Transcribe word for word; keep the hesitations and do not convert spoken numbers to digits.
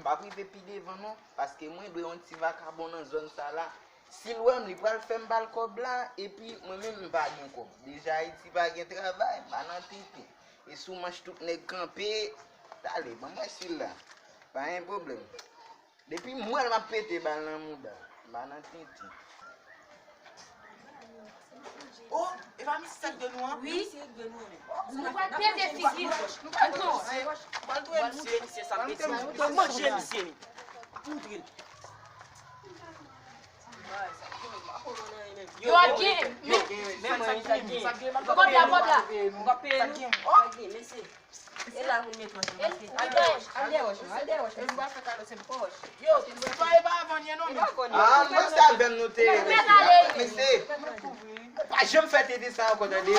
M p ap rive pi devan non, paske mwen dwe yon ti vakabon nan zòn sa la. Si l wè m, li pral fè m ba l kòb la, epi mwen menm m pa gen kòb. Deja Ayiti pa gen travay, m pa nan tenten. E sou manch tout nèg kanpe, tale, ban m wè si l la. Pa gen pwoblèm. Depi m wè l, m ap pete bal nan mouda. M pa nan tenten. Oh, e pa misye sa k de nou an? Wi. Nou pral pete figi l. Ann pran wòch. Pral touye misye. Misye sa betiz. Pral manje misye. Moutre l. Yo ap gen. Men mwen sa gen. Kòb la, kòb la. Nou pa peye nou. Sa gen, mesye. E la pou n met wòch nou, paske al dèyè wòch, al dèyè wòch nou, al dèyè wòch nou. Yo, sa e pa avan nye non, men. Ah, mwen se avè m nou te ye, mesye. Mesye, pa janm fè tenten sa ankò, tande.